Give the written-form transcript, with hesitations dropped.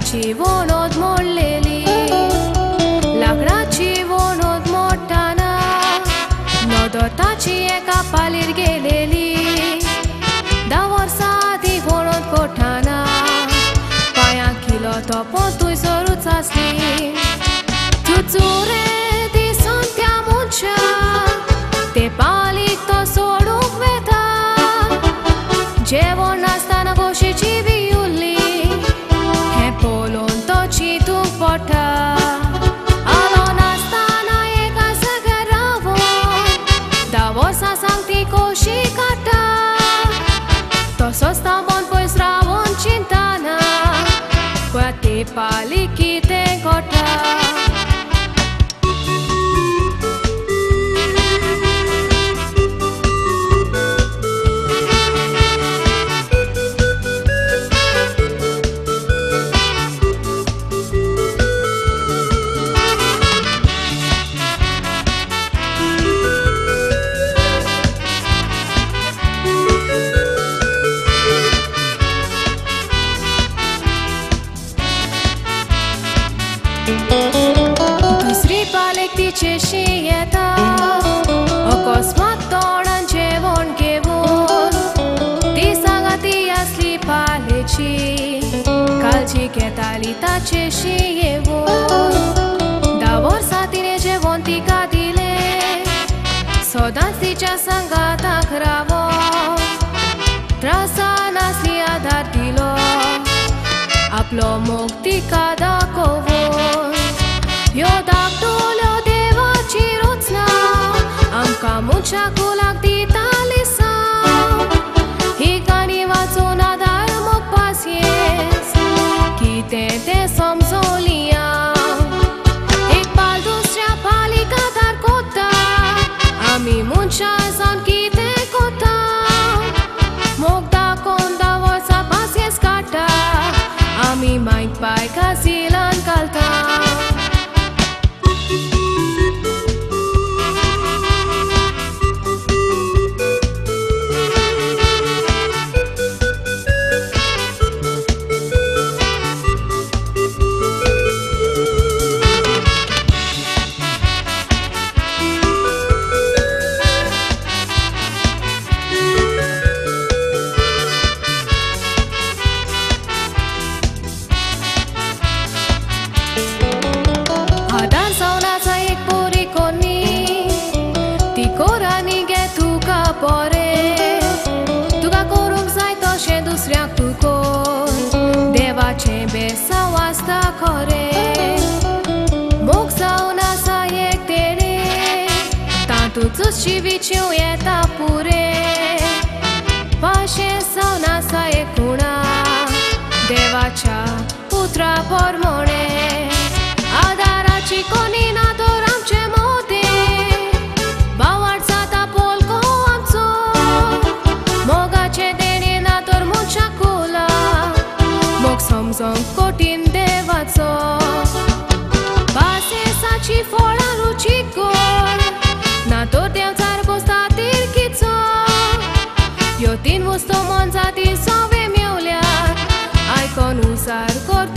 लाकडाची वणत मोडलेली, लाकडाची वणत मोडटाना नदर ताची एका पालीर गेलेली. 10 वर्सां आदीं वणत कोठाना पांयांक किलो तो थंयसरूच आसली. चुचुरे दिसून त्या मनशाक ते पालीक तो सोडूंक वेता. जेवण नासतना गोशीची बी उरली हें पळोवन तो चिंतूंक पडटा. आलो नासतना एका जाग्यार रावून 10 वर्सां सांगती कोशी काडटा. तसोच थांबोन पयस रावून चिंतना पळय ते पालीक कितें घडटा. दुसरी पालेक तिचेशी येता अकस्मात तोंडान जेवण घेवन. ती सांगा ती आसली पालेची काळजी घेताली ताचेशी येवन. 10 वर्सां तिणें जेवण तिका दिलें, सदांच तिच्या सांगाताक रावोन त्रासान आसली आदार दिलो, आपलो मोग तिका दाखोवन. ह्यो धाकटुल्यो देवाची रचना आमकां मनशाक कुलाक दिताली साव. ही काणी वाचून आदार मोग पासयेंस कितें तें समजोलिया. एक पाल दुसऱ्या पालीक आदार कोत्ता, आमी मनशां जावन कितें कोत्ता. मोग दाखोवन 10 वर्सां पासयेंस काडटा, आमी मायक पाय काजिलान घालता. आदार जावन एक पोरी कोनी ती कोरानी गे तुका बरें, तुका करूंक जाय तशें दुसऱ्याक तूं कोर. देवाचें बेसांव आसता खरें, मोग जावन आसा एक तेणें तातूंतच जिवीत येता पुरें. पाशें जावन आसा एक खुणा देवाच्या पुत्रा प्रमाणें. आदाराची कोणी ना तर आमचे मोदें बावाट जाता पोलको आमचो. मोगाचें देणें ना तर मनशाक कुला मोग समजोंक कठीण देवाचो. पासियेंसाची फळां रुचीक गोड ना तर देवचार बसता तिरकीचो. ह्यो 3 वस्तू मनजाती सवे मेवल्यात आयकोन उसार करता.